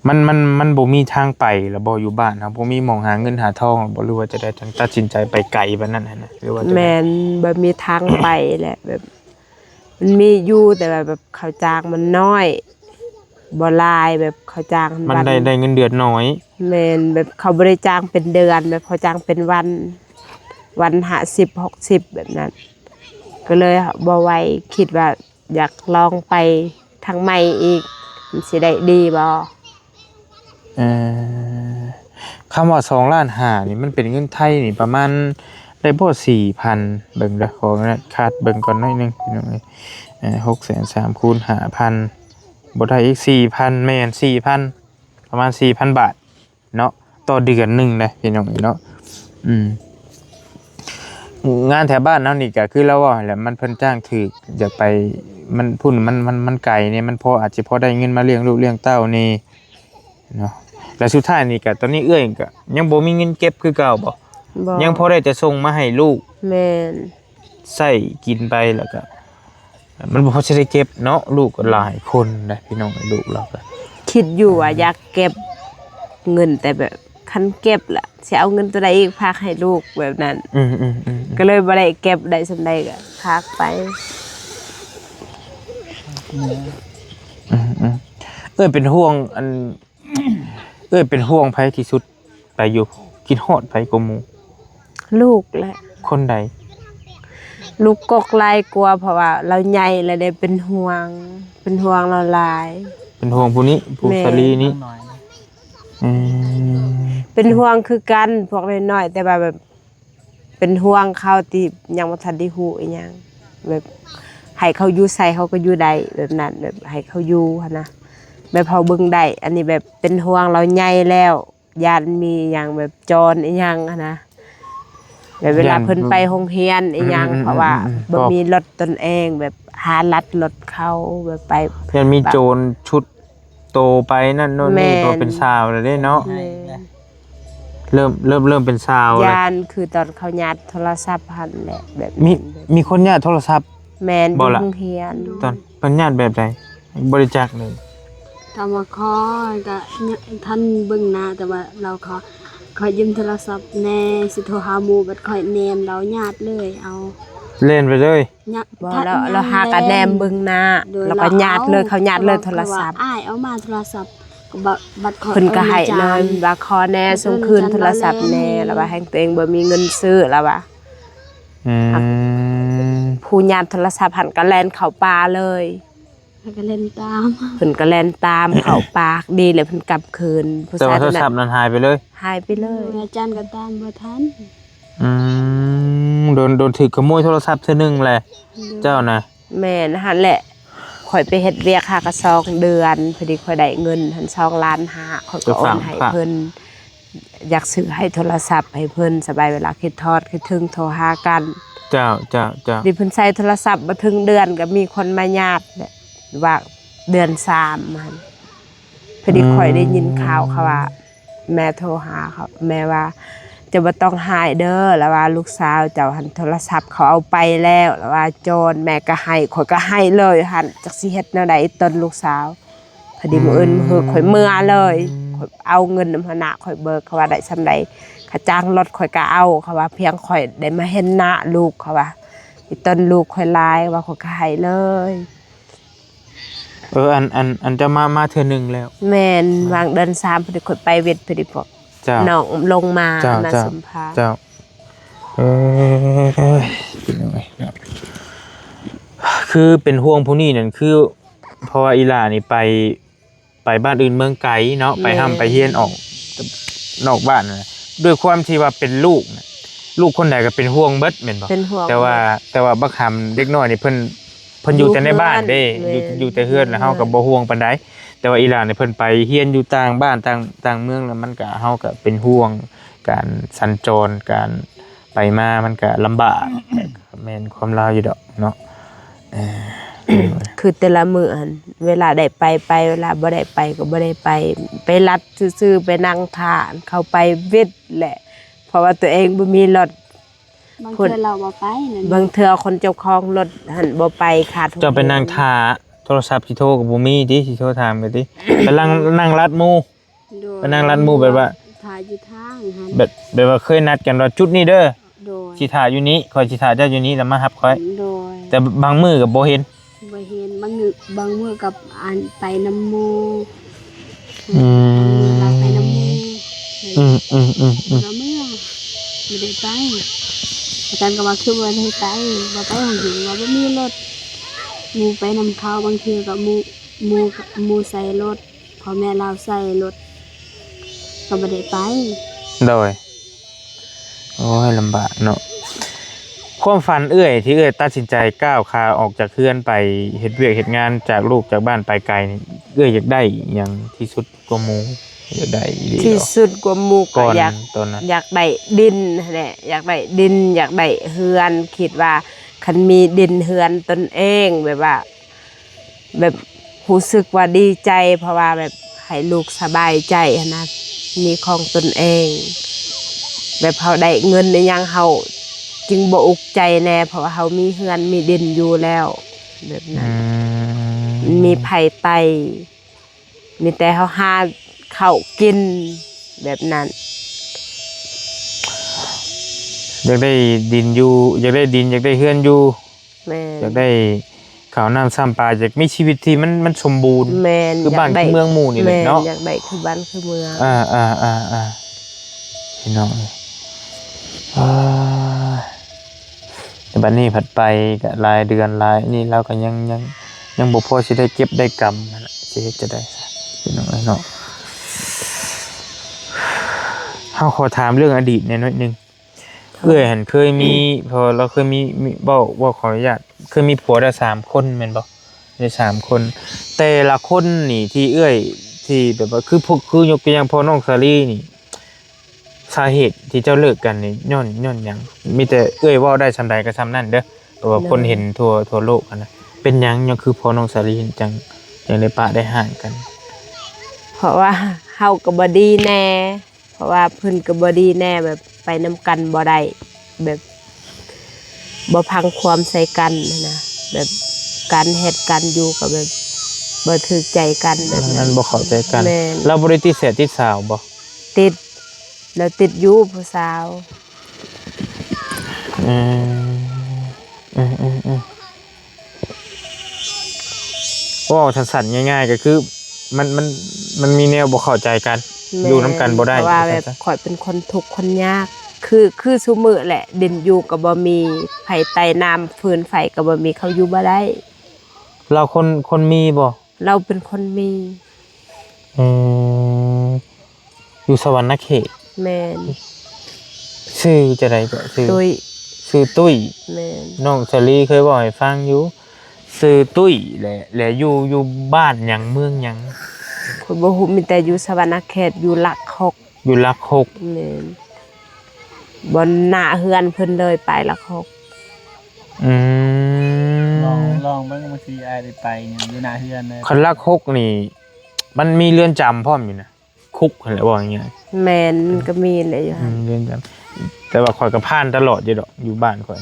ມັນ ມັນ ມັນບໍ່ມີທາງໄປລະບໍ່? ຢູ່ບ້ານເຮົາບໍ່ມີໝ່ອງຫາເງິນຫາທອງລະບໍ່ ຫຼືວ່າຈັ່ງໃດ ຈັ່ງຕັດສິນໃຈໄປໄກປານນັ້ນຫັ້ນນະ ຫຼືວ່າຈັ່ງໃດ? ແມ່ນ ບໍ່ມີທາງໄປແຫຼະ ແບບ ມັນມີຢູ່ ແຕ່ວ່າແບບເຂົາຈ້າງມັນນ້ອຍ ບໍ່ຫຼາຍ ແບບເຂົາຈ້າງ ມັນ ວັນ ໄດ້ ໄດ້ເງິນເດືອນໜ້ອຍ. ແມ່ນ ແບບເຂົາບໍ່ໄດ້ຈ້າງເປັນເດືອນ ແບບເຂົາຈ້າງເປັນວັນ ວັນຫ້າສິບ ຫົກສິບ ແບບນັ້ນ ກໍເລີຍບໍ່ໄຫວ ຄິດວ່າ ຢາກລອງໄປທາງໃໝ່ອີກ ມັນຊິໄດ້ດີບໍ່? ເອີ ຄຳວ່າສອງລ້ານຫ້ານີ້ ມັນເປັນເງິນໄທນີ້ປະມານໄດ້ບໍ່ສີ່ພັນ ເບິ່ງເດີ ຂໍອະນຸຍາດຄາດເບິ່ງກ່ອນໜ້ອຍໜຶ່ງ ພີ່ນ້ອງເອີຍ. ເອີ ຫົກແສນສາມຄູນຫ້າພັນ ບໍ່ໄດ້ອີກສີ່ພັນ ແມ່ນ ສີ່ພັນ ປະມານສີ່ພັນບາດ ເນາະ ຕໍ່ເດືອນໜຶ່ງເດ້ ພີ່ນ້ອງເອີຍເນາະ. ອືມ ງານແຖວບ້ານເຮົານີ້ກໍຄືລາວເວົ້າຫັ້ນແຫຼະ ມັນ ເພິ່ນຈ້າງຖືກ ຢາກໄປ ມັນພຸ້ນ ມັນ ມັນ ມັນໄກນີ້ ມັນພໍ ອາດຊິພໍໄດ້ເງິນມາລ້ຽງລູກລ້ຽງເຕົ້ານີ້ເນາະ. ແລ້ວສຸດທ້າຍນີ້ກໍ ຕອນນີ້ເອື້ອຍກໍຍັງບໍ່ມີເງິນເກັບຄືເກົ່າບໍ່? ບໍ່ ຍັງພໍໄດ້ແຕ່ສົ່ງມາໃຫ້ລູກ ແມ່ນ ໃຊ້ກິນໄປ ແລ້ວກໍ ມັນບໍ່ພໍຊິໄດ້ເກັບເນາະ ລູກກໍຫຼາຍຄົນເດ້ ພີ່ນ້ອງ ລູກລາວກໍ ຄິດຢູ່ວ່າ ອືມ ຢາກເກັບເງິນ ແຕ່ແບບຄັນເກັບລະຊິເອົາເງິນໂຕໃດອີກຝາກໃຫ້ລູກ ແບບນັ້ນ. ອືມໆໆໆ ກໍເລີຍບໍ່ໄດ້ເກັບ ໄດ້ສ່ຳໃດກໍຝາກໄປ. ອືມໆ ເອື້ອຍເປັນຫ່ວງ ອັນ ເອື້ອຍເປັນຫ່ວງໃຜທີ່ສຸດ? ໄປຢູ່ ຄິດຮອດໃຜກວ່າໝູ່? ລູກແຫຼະ. ຄົນໃດ? ລູກກົກຫຼາຍກວ່າ ເພາະວ່າລາວໃຫຍ່ແລ້ວເດ້ ເປັນຫ່ວງ ເປັນຫ່ວງລາວຫຼາຍ. ເປັນຫ່ວງຜູ້ນີ້ ຜູ້ ແມ່ນ ສາລີນີ້? ອືມ ເປັນຫ່ວງຄືກັນ ພວກນ້ອຍໆ ແຕ່ວ່າແບບ ເປັນຫ່ວງເຂົາທີ່ຍັງບໍ່ທັນໄດ້ຮູ້ອີ່ຫຍັງ ແບບໃຫ້ເຂົາຢູ່ໃສເຂົາກໍຢູ່ໄດ້ ແບບນັ້ນ ແບບໃຫ້ເຂົາຢູ່ຫັ້ນນະ ແບບເຮົາເບິ່ງໄດ້. ອັນນີ້ແບບເປັນຫ່ວງລາວໃຫຍ່ແລ້ວ ຢ້ານມີຫຍັງແບບໂຈນອີ່ຫຍັງຫັ້ນນະ ແບບເວລາ ຢ້ານ ເພິ່ນໄປໂຮງຮຽນອີ່ຫຍັງ ອືມໆໆໆ ເພາະວ່າ ອືມໆໆ ບໍ່ມີລົດຕົນເອງ ແບບຫາລັດລົດເຂົາ ແບບໄປ ຢ້ານມີໂຈນຊຸດໂຕໄປນັ້ນໂນ່ນນີ້ ແມ່ນ ເພາະເປັນສາວແລ້ວເດ້ເນາະ. ແມ່ນ. ເລີ່ມ ເລີ່ມ ເລີ່ມເປັນສາວແລ້ວ ຢ້ານຄືຕອນເຂົາຍາດໂທລະສັບຫັ້ນແຫຼະ ແບບ ມີ ມີຄົນຍາດໂທລະສັບ? ແມ່ນ ບໍ່ລະ ຢູ່ໂຮງຮຽນ. ຕອນເພິ່ນຍາດແບບໃດ? ບໍ່ໄດ້ຈັກເລີຍ. ຖາມວ່າຂໍ ກໍທັນເບິ່ງໜ້າ ແຕ່ວ່າລາວຂໍ ຂໍຢືມໂທລະສັບແດ່ ຊິໂທຫາໝູ່ ບັດຂ້ອຍແນມລາວຍາດເລີຍ ເອົາ ແລ່ນໄປເລີຍ. ຍະ ບໍ່ ລາວ ລາວຫາກະແນມເບິ່ງໜ້າ ໂດຍ ແລ້ວກໍຍາດເລີຍ ເຂົາຍາດເລີຍໂທລະສັບ ເພາະວ່າອ້າຍເອົາມາໂທລະສັບ ກໍບະ ບັດຂໍ ເພິ່ນກໍໃຫ້ເລີຍ ເອີ ວ່າຂໍແດ່ ສົ່ງຄືນໂທລະສັບແດ່ ແລ້ວວ່າແຮ່ງຕົວເອງບໍ່ມີເງິນຊື້ ແລ້ວວ່າ ອືມ ຜູ້ຍາດໂທລະສັບຫັ້ນກໍແລ່ນເຂົ້າປ່າເລີຍ ແລ້ວກໍແລ່ນຕາມ ເພິ່ນກໍແລ່ນຕາມເຂົ້າປ່າ ດີແລ້ວເພິ່ນກັບຄືນ ຜູ້ຊາຍ ແຕ່ວ່າໂທລະສັບນັ້ນຫາຍໄປເລີຍ ຫາຍໄປເລີຍ ອາຈານກໍຕາມບໍ່ທັນ. ອືມ ໂດນ ໂດນຖືກຂະໂມຍໂທລະສັບເທື່ອໜຶ່ງແຫຼະ ໂດຍ ເຈົ້ານະ. ແມ່ນຫັ້ນແຫຼະ ຂ້ອຍໄປເຮັດວຽກຫາກະສອງເດືອນ ພໍດີຂ້ອຍໄດ້ເງິນຫັ້ນສອງລ້ານຫ້າ ຂ້ອຍກໍໂອນໃຫ້ເພິ່ນ ຢາກຊື້ໃຫ້ໂທລະສັບໃຫ້ເພິ່ນ ສະບາຍເວລາຄິດຮອດຄິດເຖິງໂທຫາກັນ. ເຈົ້າ ເຈົ້າ ເຈົ້າ. ດີເພິ່ນໃຊ້ໂທລະສັບບໍ່ເຖິງເດືອນ ກໍມີຄົນມາຍາດແຫຼະ ວ່າເດືອນສາມຫັ້ນ ພໍດີຂ້ອຍໄດ້ຍິນຂ່າວເຂົາວ່າ ແມ່ໂທຫາເຂົາ ແມ່ວ່າ ເຈົ້າບໍ່ຕ້ອງຮ້າຍເດີ ລາວວ່າ ລູກສາວເຈົ້າຫັ້ນໂທລະສັບເຂົາເອົາໄປແລ້ວ ລາວວ່າ ໂຈນ ແມ່ກໍໄຫ້ ຂ້ອຍກໍໄຫ້ເລີຍຫັ້ນ ຈັກຊິເຮັດແນວໃດຕົນລູກສາວ. ພໍດີມື້ອື່ນມື້ຮືຂ້ອຍເມືອເລີຍ ຂ້ອຍເອົາເງິນນຳຫົວໜ້າຂ້ອຍເບີກ ເຂົາວ່າໄດ້ສ່ຳໃດ ຄ່າຈ້າງລົດຂ້ອຍກໍເອົາ ເຂົາວ່າ ພຽງຂ້ອຍໄດ້ມາເຫັນໜ້າລູກ ເຂົາວ່າ ອີຕອນລູກຂ້ອຍຫຼາຍວ່າຂ້ອຍກໍໃຫ້ເລີຍ. ເອີ ອັນ ອັນ ອັນເຈົ້າມາ ມາເທື່ອໜຶ່ງແລ້ວ. ແມ່ນ ຫວາງເດືອນສາມພໍດີຂ້ອຍໄປຫວຽດພໍດີພວກ ເຈົ້າ ນ້ອງລົງມາ ເຈົ້າ ມາ ເຈົ້າ ສົມພາ ເຈົ້າ. ເອີ ເອີ ເອີ ເປັນຫຍັງໄງເນາະ ຄືເປັນຫ່ວງຜູ້ນີ້ນັ້ນ ຄື ເພາະວ່າອີຫຼ້ານີ້ໄປ ໄປບ້ານອື່ນເມືອງໄກເນາະ ແມ່ນ ໄປຮ່ຳໄປຮຽນອອກນອກບ້ານນະ ດ້ວຍຄວາມທີ່ວ່າເປັນລູກນະ ລູກຄົນໃດກໍເປັນຫ່ວງເບິດແມ່ນບໍ່? ເປັນຫ່ວງ ແຕ່ວ່າ ແຕ່ວ່າບັກຫຳເດັກນ້ອຍນີ້ເພິ່ນ ເພິ່ນຢູ່ແຕ່ໃນບ້ານເດ້ ຢູ່ເຮືອນ ຢູ່ ແມ່ນ ຢູ່ແຕ່ເຮືອນ ແລ້ວເຮົາກໍບໍ່ຫ່ວງປານໃດ. ແຕ່ວ່າອີຫຼ້ານີ້ເພິ່ນໄປຮຽນຢູ່ຕ່າງບ້ານ ຕ່າງ ຕ່າງເມືອງ ແລ້ວມັນກໍ ເຮົາກໍເປັນຫ່ວງການສັນຈອນ ການໄປມາ ມັນກໍລຳບາກ. ແມ່ນຄວາມລາວຢູ່ດອກເນາະ. ເອີ ຄືແຕ່ລະມື້ຫັ້ນ ເວລາໄດ້ໄປໄປ ເວລາບໍ່ໄດ້ໄປກໍບໍ່ໄດ້ໄປ ໄປລັດຊື່ໆ ໄປນັ່ງຖ້າເຂົາໄປຫວຽດແຫຼະ ເພາະວ່າຕົວເອງບໍ່ມີລົດ. ບາງເທື່ອລາວບໍ່ໄປນັ້ນ ບາງເທື່ອຄົນເຈົ້າຂອງລົດຫັ້ນບໍ່ໄປ ຂາດ ເຈົ້າໄປນັ່ງຖ້າ ໂທລະສັບຊິໂທກໍບໍ່ມີຕິ ຊິໂທຖາມກໍຕິ ໄປນັ່ງ ນັ່ງລັດໝູ່ ໂດຍ ໄປນັ່ງລັດໝູ່ແບບວ່າຖ້າຢູ່ທາງຫັ້ນ ແບບ ແບບວ່າເຄີຍນັດກັນວ່າຈຸດນີ້ເດີ ໂດຍ ຊິຖ້າຢູ່ນີ້ ຂ້ອຍຊິຖ້າເຈົ້າຢູ່ນີ້ ແລ້ວມາຮັບຂ້ອຍ ໂດຍ ແຕ່ບາງມື້ກໍບໍ່ເຫັນ ບໍ່ເຫັນ ບາງມື້ ບາງມື້ກັບອັນໄປນຳໝູ່ ອືມ ບາງມື້ລາວໄປນຳໝູ່ ອືມໆໆໆ ລາວເມືອ ບໍ່ໄດ້ໄປ ອາຈານກໍວ່າຄືບໍ່ໄດ້ໄປ ບໍ່ໄປໂຮງຮຽນ ວ່າບໍ່ມີລົດ ໝູ່ໄປນຳເຂົາ ບາງເທື່ອກໍໝູ່ ໝູ່ ໝູ່ໃສ່ລົດ ພໍ່ແມ່ລາວໃສ່ລົດ ກໍບໍ່ໄດ້ໄປ ໂດຍ. ໂອ້ຍ ລຳບາກເນາະ. ຄວາມຝັນເອື້ອຍທີ່ເອື້ອຍຕັດສິນໃຈກ້າວຂາອອກຈາກເຮືອນໄປເຮັດວຽກເຮັດງານ ຈາກລູກຈາກບ້ານໄປໄກນີ້ ເອື້ອຍຢາກໄດ້ຫຍັງທີ່ສຸດກວ່າໝູ່? ຢາກໄດ້ອີ່ຫຼີ ທີ່ສຸດກວ່າໝູ່ກໍຢາກ ຕອນນັ້ນ ຢາກໄດ້ດິນຫັ້ນແຫຼະ ຢາກໄດ້ດິນ ຢາກໄດ້ເຮືອນ ຄິດວ່າຄັນມີດິນເຮືອນຕົນເອງ ແບບວ່າ ແບບຮູ້ສຶກວ່າດີໃຈ ເພາະວ່າແບບໃຫ້ລູກສະບາຍໃຈຫັ້ນນະ ມີຂອງຕົນເອງ ແບບເຮົາໄດ້ເງິນອີ່ຫຍັງ ເຮົາຈຶ່ງບໍ່ອຸກໃຈແດ່ ເພາະວ່າເຮົາມີເຮືອນມີດິນຢູ່ແລ້ວ ແບບນັ້ນ ອືມ ມີໄຜໄຕ ມີແຕ່ເຮົາຫາເຂົ້າກິນ ແບບນັ້ນ. ຢາກໄດ້ດິນຢູ່ ຢາກໄດ້ດິນ ຢາກໄດ້ເຮືອນຢູ່ ແມ່ນ ຢາກໄດ້ເຂົ້ານ້ຳຊ້ຳປາ ຢາກມີຊີວິດທີ່ມັນ ມັນສົມບູນ ແມ່ນ ຄືບ້ານຄືເມືອງໝູ່ນີ້ແຫຼະເນາະ ຢາກໄດ້ຄືບ້ານຄືເມືອງ ອ່າໆໆ ພີ່ນ້ອງ ອ່າ ແຕ່ບັດນີ້ພັດໄປກໍຫຼາຍເດືອນຫຼາຍນີ້ ລາວກໍຍັງ ຍັງ ຍັງບໍ່ພໍຊິໄດ້ເກັບໄດ້ກຳຫັ້ນນະ ຊິເຮັດຈັ່ງໃດ ພີ່ນ້ອງເອີຍເນາະ. ເຮົາຂໍຖາມເລື່ອງອະດີດແດ່ໜ້ອຍໜຶ່ງ ເອື້ອຍຫັ້ນເຄີຍມີ ເພາະວ່າລາວເຄີຍມີ ມີ ເວົ້າ ເວົ້າ ຂໍອະນຸຍາດ ເຄີຍມີຜົວໄດ້ສາມຄົນແມ່ນບໍ່? ໄດ້ສາມຄົນ ແຕ່ລະຄົນນີ້ທີ່ເອື້ອຍ ທີ່ແບບວ່າ ຄື ຄືຍົກຕົວຢ່າງພໍ່ນ້ອງສາລີນີ້ ສາເຫດທີ່ເຈົ້າເລີກກັນນີ້ຍ້ອນ ຍ້ອນຫຍັງ? ມີແຕ່ເອື້ອຍເວົ້າໄດ້ສ່ຳໃດກໍສ່ຳນັ້ນເດີ ເພາະວ່າຄົນເຫັນທົ່ວ ທົ່ວໂລກຫັ້ນນະ ເປັນຫຍັງ ຫຍັງຄືພໍ່ນ້ອງສາລີຈັ່ງ ຈັ່ງໄດ້ປະໄດ້ຮ້າງກັນ? ເພາະວ່າເຮົາກໍບໍ່ດີແດ່ ເພາະວ່າເພິ່ນກໍບໍ່ດີແດ່ ແບບໄປນຳກັນບໍ່ໄດ້ ແບບບໍ່ຟັງຄວາມໃສ່ກັນຫັ້ນນະ ແບບການເຮັດການຢູ່ກໍແບບບໍ່ຖືກໃຈກັນ ແບບນັ້ນ ມັນບໍ່ເຂົ້າໃຈກັນ ແມ່ນ ລາວບໍ່ໄດ້ຕິດແຊດຕິດສາວບໍ່? ຕິດ ລາວຕິດຢູ່ຜູ້ສາວ ອືມ ອືມໆໆ ເວົ້າສັ້ນໆ ງ່າຍໆ ກໍຄືມັນ ມັນ ມັນມີແນວບໍ່ເຂົ້າໃຈກັນ ແມ່ນ ຢູ່ນຳກັນບໍ່ໄດ້ ເພາະວ່າແບບຂ້ອຍເປັນຄົນທຸກຄົນຍາກ ຄື ຄືຊຸມື້ແຫຼະ ດິນຢູ່ກໍບໍ່ມີ ໄຜໄຕນ້ຳຟືນໄຟກໍບໍ່ມີ ເຂົາຢູ່ບໍ່ໄດ້. ລາວຄົນ ຄົນມີບໍ່? ລາວເປັນຄົນມີ ອືມ ຢູ່ສະຫວັນນະເຂດ ແມ່ນ ຊື່ຈັ່ງໃດເກາະ? ຊື່ຕຸ້ຍ ຊື່ຕຸ້ຍ ແມ່ນ ນ້ອງສາລີເຄີຍເວົ້າໃຫ້ຟັງຢູ່ ຊື່ຕຸ້ຍ ແລະ ແລະ ຢູ່ ຢູ່ບ້ານຫຍັງ ເມືອງຫຍັງ? ຂ້ອຍບໍ່ຮູ້ ມີແຕ່ຢູ່ສະຫວັນນະເຂດ ຢູ່ຫຼັກຫົກ ຢູ່ຫຼັກຫົກ ແມ່ນ ບ່ອນໜ້າເຮືອນເພິ່ນເລີຍ ປາຍຫຼັກຫົກ ອືມ ລອງ ລອງເບິ່ງ ບາງທີອ້າຍໄດ້ໄປຫຍັງຢູ່ໜ້າເຮືອນເລີຍ ຄັນຫຼັກຫົກນີ້ ມັນມີເຮືອນຈຳພ້ອມຢູ່ນະ ຄຸກຫັ້ນແຫຼະ ເວົ້າງ່າຍໆ ແມ່ນ ມັນກໍມີແຫຼະຢູ່ຫັ້ນ ອືມ ເຮືອນຈຳ ແຕ່ວ່າຂ້ອຍກໍຜ່ານຕະຫຼອດຢູ່ດອກ ຢູ່ບ້ານຂ້ອຍ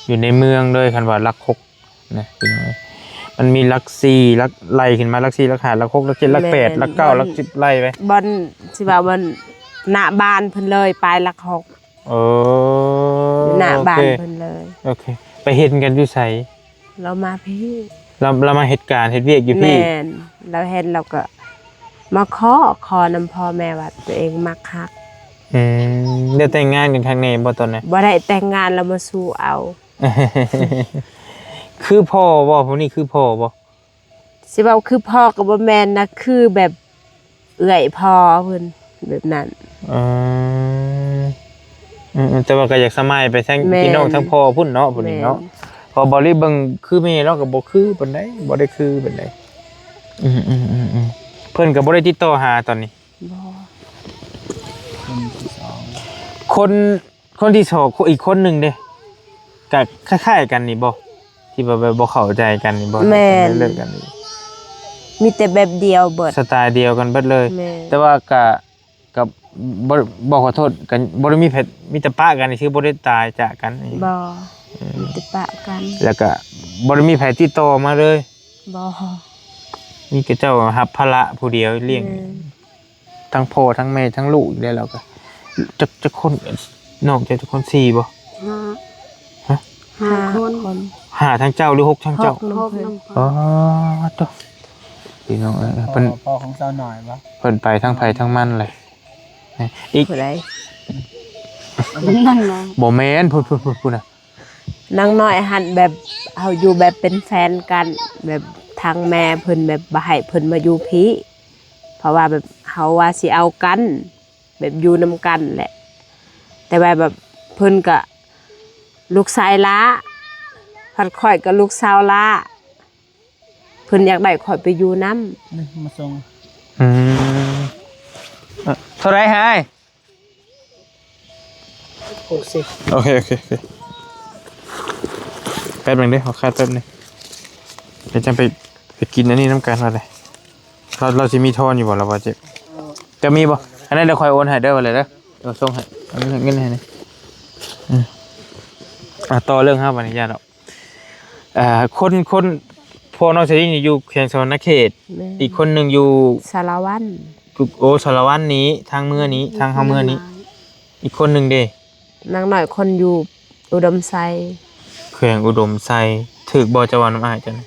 ຢູ່ໃນເມືອງເລີຍ ຄັນວ່າຫຼັກຫົກ ນະ ພີ່ນ້ອງເອີຍ ມັນມີຫຼັກສີ່ ຫຼັກ ໄລ່ຂຶ້ນມາຫຼັກສີ່ ຫຼັກຫ້າ ຫຼັກຫົກ ຫຼັກເຈັດ ຫຼັກແປດ ແມ່ນ ຫຼັກເກົ້າ ຫຼັກສິບ ໄລ່ໄປ ບ່ອນ ຊິວ່າບ່ອນໜ້າບ້ານເພິ່ນເລີຍ ປາຍຫຼັກຫົກ ເອີ ຢູ່ໜ້າບ້ານເພິ່ນເລີຍ ໂອເຄ ไปเห็นกันอยู่ไส ลาวมาพี้ ลาว ลาวมาเฮ็ดการเฮ็ดเวียกอยู่พี้ แม่น ลาวเห็นลาวก็มาขอ ขอนำพ่อแม่ว่าตัวเองมักฮัก อืม ได้แต่งงานกันคักแน่บ่ตอนนั้น บ่ได้แต่งงาน ลาวมาสู่เอา คือพ่อบ่ ผู้นี้คือพ่อบ่ สิเว้าคือพ่อก็บ่แม่นนะ คือแบบเอื้อยพ่อเพิ่น แบบนั้น อืม อืม แต่ว่าก็อยากสะหมายไปทาง แม่น พี่น้องทางพ่อพุ้นเนาะ ผู้นี้เนาะ แม่น เพราะบ่ได้เบิ่งคือแม่ลาวก็บ่คือปานใด บ่ได้คือปานใด อืม อืม อืม อืม เพิ่นก็บ่ได้ติดต่อหาตอนนี้ บ่ คนที่สอง คน คนที่สอง อีกคนหนึ่งเด้ ก็คล้ายๆกันนี่บ่ ที่ว่าแบบบ่เข้าใจกันนี่บ่ แม่น เลิกกันนี่ มีแต่แบบเดียวเบิด สไตล์เดียวกันเบิดเลย แม่น แต่ว่าก็ ก็บ่ บ่ขอโทษกัน บ่ได้มีแผน มีแต่ปะกันซื่อ บ่ได้ตายจากกัน บ่ อืม มีแต่ปะกัน แล้วก็บ่ได้มีไผติดต่อมาเลย บ่ มีแต่เจ้ารับภาระผู้เดียวเลี้ยง แม่น ทั้งพ่อทั้งแม่ทั้งลูกอีกแล้ว แล้วก็จัก จักคน น้องเจ้าจักคน สี่บ่ ห้า ฮะ ห้า ห้า คน คน ห้าทั้งเจ้าหรือหกทั้งเจ้า หกนำเพิ่น หกนำเพิ่น อ๋อ โต พี่น้องเอ้ย พ่อ เพิ่น พ่อของสาวน้อยบ่ เพิ่นไปทั้งไผทั้งมันเลย อีก ผู้ใด นั่นเนาะ บ่แม่น พุ้น พุ้น พุ้น พุ้นน่ะ นางน้อยหั่นแบบเฮาอยู่แบบเป็นแฟนกัน แบบทางแม่เพิ่นแบบบ่ให้เพิ่นมาอยู่พี้ เพราะว่าแบบเฮาว่าสิเอากัน แบบอยู่นำกันแหละ แต่ว่าแบบเพิ่นก็ลูกชายหล้า พัดข้อยก็ลูกสาวหล้า เพิ่นอยากได้ข้อยไปอยู่นำ นี่มาส่ง อืม เอ่อ เท่าไหร่หาย หกสิบ โอเค โอเค โอเค แป๊บหนึ่งเด้อ ขอคาดแป๊บหนึ่ง เดี๋ยวจังไป ไปกินอันนี้นำกันว่าเลย เรา เราสิมีทอนอยู่บ่ เราว่าเจ็บ จะมีบ่ อันนั้นเดี๋ยวข้อยโอนให้เด้อ ว่าเลยเด้อ เดี๋ยวส่งให้ เอาเงินให้นี่ อืม อ่ะ ต่อเรื่องครับ วันนี้ญาติเรา อ่า คน คน พ่อน้องสาลีนี่อยู่แขวงสะหวันนะเขต แม่น อีกคนหนึ่งอยู่ สารวัน โอ้ สารวันนี้ ทางเมือนี้ ทางเฮาเมือนี้ อีกคนหนึ่งเด้ นางน้อยคนอยู่อุดมไซ แขวงอุดมไซ ถืกบ่ เจ้าว่านำอ้ายเจ้านะ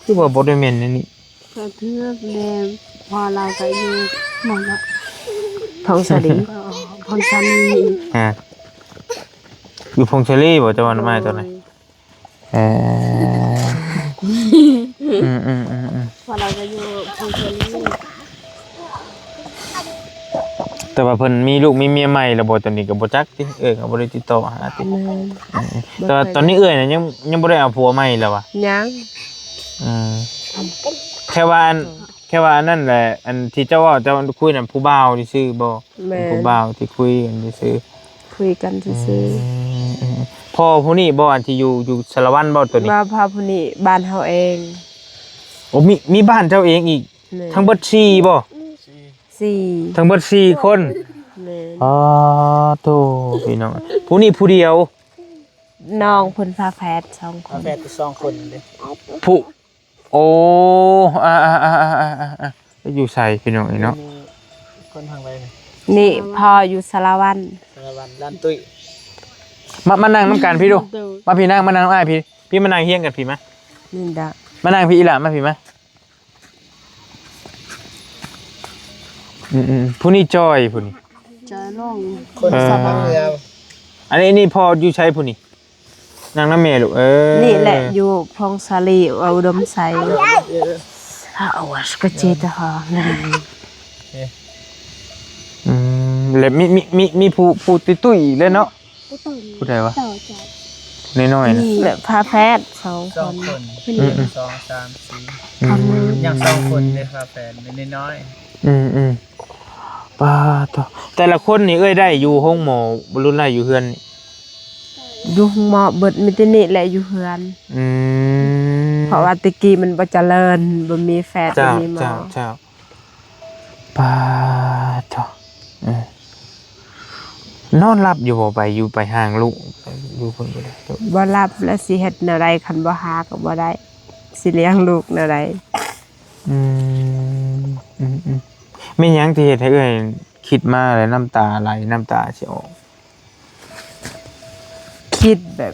คือว่าบ่ได้แม่นแนวนี้ ก็ถืกแน่ พ่อเราก็อยู่หม่องละ พงสาลี เออ พงสาลี อ่า อยู่พงสาลีบ่ เจ้าว่านำอ้ายเจ้านะ โดย เอ่อ อืม อืม อืม อืม ว่าเราจะอยู่พงเชอรี่ แต่ว่าเพิ่นมีลูกมีเมียใหม่แล้วบ่ ตอนนี้ก็บ่จักติ เอื้อยก็บ่ได้ติดต่อหาติ แม่น อืม บ่ แต่ว่า เคย ตอนนี้เอื้อยน่ะยัง ยังบ่ได้เอาผัวใหม่แล้ววะ ยัง อืม แค่ว่าอัน แค่ว่าอันนั้นแหละ อันที่เจ้าเว้า เจ้าคุยนั่นผู้บ่าวซื่อๆบ่ แม่น ผู้บ่าวที่คุยกันซื่อๆ คุยกันซื่อๆ อืม พ่อผู้นี้บ่ อันที่อยู่ อยู่สารวันบ่ ตัวนี้ บ่ พ่อผู้นี้บ้านเฮาเอง โอ้ มี มีบ้านเจ้าเองอีก แม่น ทั้งเบิดสี่บ่ สี่ สี่ ทั้งเบิดสี่คน แม่น อ๋อ โธ่ พี่น้อง ผู้นี้ผู้เดียว น้องเพิ่นฝาแฝดสองคน ฝาแฝดอีกสองคนเด้ ผู้ โอ้ อ่า อ่า อยู่ไสพี่น้องเอ้ยเนาะ นี่คนทางใดนี่ นี่พ่ออยู่สารวัน สารวัน ร้านตุ้ย มา มานั่งนำกันพี่ดู โดย มาพี่นั่ง มานั่งนำอ้ายพี่ พี่มานั่งเฮียงกันพี่มา นี่ดะ มานั่งพี่อีหล่า มาพี่มา อืมๆ ผู้นี้จอย ผู้นี้ จอยลง คน เอ่อ สบาย อันนี้ อันนี้พ่ออยู่ไสผู้นี้ นั่งนำแม่ลูก เออ นี่แหละ อยู่พงสาลี อุดมไซ เออ เอาวะ ก็เจตหอม อืม แล้วมี มี มี มีผู้ ผู้ตุ้ยๆ อีกแล้วเนาะ ผู้ใดวะ น้อยๆ นะ นี่แหละ ฝาแฝดสองคน สองคน อืมๆ สอง สาม สี่ อืม ยังสองคนเด้ ฝาแฝดน้อยๆ อืมๆ ปาดโธ่ แต่ละคนนี่เอื้อยได้อยู่โฮงหมอบ่ หรือได้อยู่เฮือนนี่ อยู่โฮงหมอเบิด มีแต่นี่แหละอยู่เฮือน อืม เพราะว่าแต่กี้มันบ่เจริญ บ่มีแพทย์ เจ้า บ่มีหมอ เจ้า เจ้า ปาดโธ่ เออ นอนหลับอยู่บ่ ไปอยู่ไปห่างลูก อยู่คนเดียว บ่หลับแล้วสิเฮ็ดแนวใด คันบ่หาก็บ่ได้ สิเลี้ยงลูกแนวใด อืม อืมๆ แม่นหยังที่เฮ็ดให้เอื้อยคิดมาแล้วน้ำตาไหล น้ำตาสิออก คิดแบบ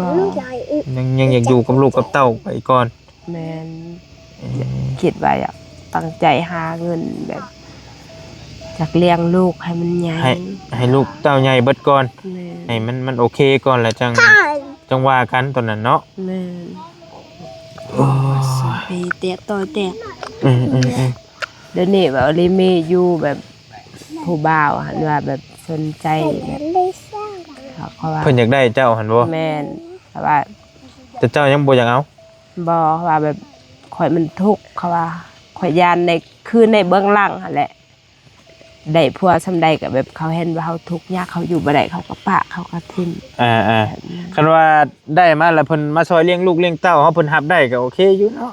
ບໍ່ ຍັງ ຍັງຢາກຢູ່ກັບລູກກັບເຕົ້າໄປກ່ອນ. ແມ່ນ ເອີ ຄິດວ່າຢາກຕັ້ງໃຈຫາເງິນແບບ ຢາກລ້ຽງລູກໃຫ້ມັນໃຫຍ່ ໃຫ້ ໃຫ້ລູກເຕົ້າໃຫຍ່ເບິດກ່ອນ. ແມ່ນ ໃຫ້ມັນ ມັນໂອເຄກ່ອນ ແລ້ວຈັ່ງ ຈັ່ງວ່າກັນຕອນນັ້ນເນາະ. ແມ່ນ ໂອ້ຍ ໄປແຕກຕໍ່ແຕກ. ອືມໆໆ ດຽວນີ້ແບບ ລີມີຢູ່ແບບ ຜູ້ບ່າວຫັ້ນວ່າແບບສົນໃຈແບບ ເຂົາວ່າ ເພິ່ນຢາກໄດ້ເຈົ້າຫັ້ນບໍ່? ແມ່ນ ເຂົາວ່າ ແຕ່ເຈົ້າຍັງບໍ່ຢາກເອົາ? ບໍ່ ເຂົາວ່າແບບ ຂ້ອຍມັນທຸກ ເຂົາວ່າ ຂ້ອຍຢ້ານໃນ ຄືໃນເບື້ອງຫຼັງຫັ້ນແຫຼະ ໄດ້ຜົວສ່ຳໃດກໍແບບ ເຂົາເຫັນວ່າເຮົາທຸກຍາກ ເຂົາຢູ່ບໍ່ໄດ້ ເຂົາກໍປະ ເຂົາກໍຖິ້ມ. ອ່າໆ ແບບນັ້ນ ຄັນວ່າໄດ້ມາແລ້ວ ເພິ່ນມາຊ່ອຍລ້ຽງລູກລ້ຽງເຕົ້າເຮົາ ເພິ່ນຮັບໄດ້ກໍໂອເຄຢູ່ເນາະ.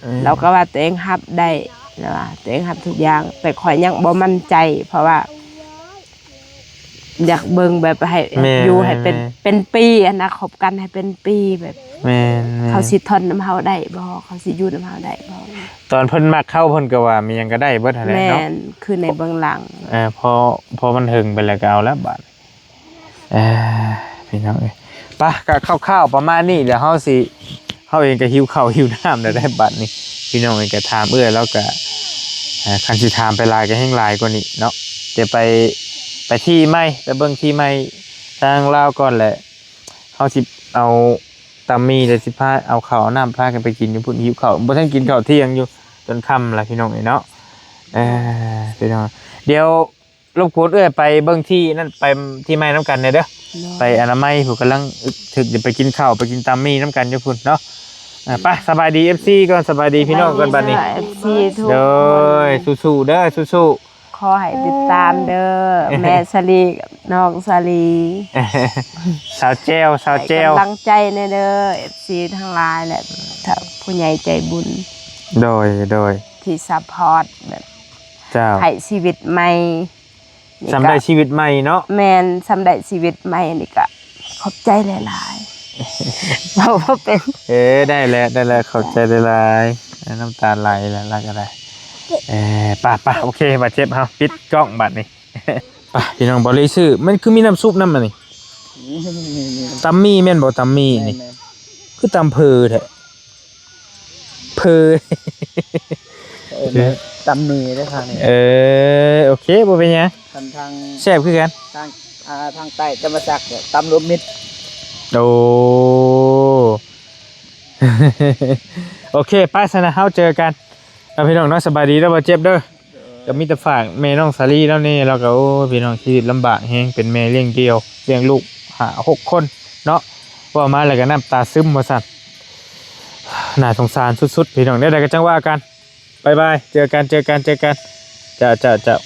ເອີ ລາວກໍວ່າຕົວເອງຮັບໄດ້ ລາວວ່າຕົວເອງຮັບທຸກຢ່າງ ແຕ່ຂ້ອຍຍັງບໍ່ໝັ້ນໃຈ ເພາະວ່າ ຢາກເບິ່ງແບບໃຫ້ ແມ່ນ ຢູ່ໃຫ້ເປັນ ແມ່ນ ເປັນປີຫັ້ນນະ ຄົບກັນໃຫ້ເປັນປີແບບ ແມ່ນໆ ເຂົາຊິທົນນຳເຮົາໄດ້ບໍ່ ເຂົາຊິຢູ່ນຳເຮົາໄດ້ບໍ່. ຕອນເພິ່ນມັກເຮົາ ເພິ່ນກໍວ່າມີຫຍັງກໍໄດ້ເບິດຫັ້ນແຫຼະເນາະ. ແມ່ນ ຄືໃນເບື້ອງຫຼັງ ເອີ ພໍ ພໍມັນເຖິງໄປແລ້ວກໍເອົາແລ້ວບາດ. ເອີ ພີ່ນ້ອງເອີຍ ໄປ ກໍຄ່າວໆປະມານນີ້ແຫຼະ ເຮົາຊິ ເຮົາເອງກໍຫິວເຂົ້າຫິວນ້ຳແລ້ວໄດ໋ບາດນີ້ ພີ່ນ້ອງເອີຍ. ກໍຖາມເອື້ອຍລາວກໍ ເອີ ຄັນຊິຖາມໄປຫຼາຍກໍແຮ່ງຫຼາຍກວ່ານີ້ເນາະ. ຈະໄປ ໄປທີ່ໃໝ່ ໄປເບິ່ງທີ່ໃໝ່ທາງລາວກ່ອນແຫຼະ ເຮົາຊິເອົາຕຳໝີ່ ແລ້ວຊິພາເອົາເຂົ້າເອົານ້ຳພາກັນໄປກິນຢູ່ພຸ້ນ. ຫິວເຂົ້າ ບໍ່ທັນກິນເຂົ້າທ່ຽງຢູ່ ຈົນຄ່ຳລະ ພີ່ນ້ອງເອີຍເນາະ. ເອີ ພີ່ນ້ອງ ດຽວ ລົບກວນເອື້ອຍໄປເບິ່ງທີ່ນັ້ນ ໄປທີ່ໃໝ່ນຳກັນແດ່ເດີ. ໂດຍ ໄປອະນາໄມພຸ້ນ ກຳລັງອຶກທຶກ ດຽວໄປກິນເຂົ້າ ໄປກິນຕຳໝີ່ນຳກັນຢູ່ພຸ້ນເນາະ. ອ່າ ໄປ ສະບາຍດີ ເອັຟຊີ ກ່ອນ ສະບາຍດີພີ່ນ້ອງກ່ອນບາດນີ້ ເອັຟຊີທຸກ ໂດຍ ຄົນ ສູ້ໆເດີ ສູ້ໆ. ຂໍໃຫ້ຕິດຕາມເດີ ເອີ ແມ່ສາລີກັບນ້ອງສາລີ ສາວແຈ່ວ ສາວແຈ່ວ ໃຫ້ກຳລັງໃຈແດ່ເດີ ເອັຟຊີທັງຫຼາຍ ແລະ ຜູ້ໃຫຍ່ໃຈບຸນ ໂດຍ ໂດຍ ທີ່ຊັບພອດແບບ ເຈົ້າ ໃຫ້ຊີວິດໃໝ່ ນີ້ ສ່ຳໄດ້ຊີວິດໃໝ່ເນາະ. ແມ່ນ ສ່ຳໄດ້ຊີວິດໃໝ່ນີ້ກະຂອບໃຈຫຼາຍໆ ເວົ້າບໍ່ເປັນ. ເອີ ໄດ້ແລ້ວ ໄດ້ແລ້ວ ຂອບໃຈຫຼາຍໆ. ນ້ຳຕາໄຫຼແລ້ວ ລາວກໍໄດ້. ເອີ ໄປໆ ໂອເຄ ບາດເຈັບ ເຮົາປິດກ້ອງບາດນີ້. ໄປ ພີ່ນ້ອງ ບໍ່ໄດ້ຊື້ ມັນຄືມີນ້ຳຊຸບນຳອັນນີ້. ມີ ມີ ມີ ຕຳໝີ່ແມ່ນບໍ່? ຕຳໝີ່ນີ້ ແມ່ນໆ ຄືຕຳເພີແທ້. ເພີ ເອີ້ນວ່າຕຳໝີ່ເດ້ທາງນີ້. ເອີ ໂອເຄ ບໍ່ເປັນຫຍັງ ຄັນທາງ ແຊບຄືກັນ ທາງ ອ່າ ທາງໃຕ້ຈຳປາສັກ ຕຳລວມມິດ. ໂອ້ ໂອເຄ ໄປຊັ້ນນະ ເຮົາເຈີກັນເນາະ ພີ່ນ້ອງເນາະ. ສະບາຍດີເດີ ບໍ່ເຈັບເດີ. ກໍມີແຕ່ຝາກແມ່ນ້ອງສາລີລາວແດ່ ລາວກໍ ໂອ້ຍ ພີ່ນ້ອງ ຊີວິດລຳບາກແຮງ ເປັນແມ່ລ້ຽງດ່ຽວ ລ້ຽງລູກຫ້າຫົກຄົນເນາະ. ເວົ້າມາແລ້ວກໍນ້ຳຕາຊຶມວ່າຊັ້ນ ໜ້າສົງສານສຸດໆ ພີ່ນ້ອງ. ແນວໃດກໍຈັ່ງວ່າກັນ ບາຍບາຍ ເຈີກັນ ເຈີກັນ ເຈີກັນ ເຈົ້າ ເຈົ້າ ເຈົ້າ.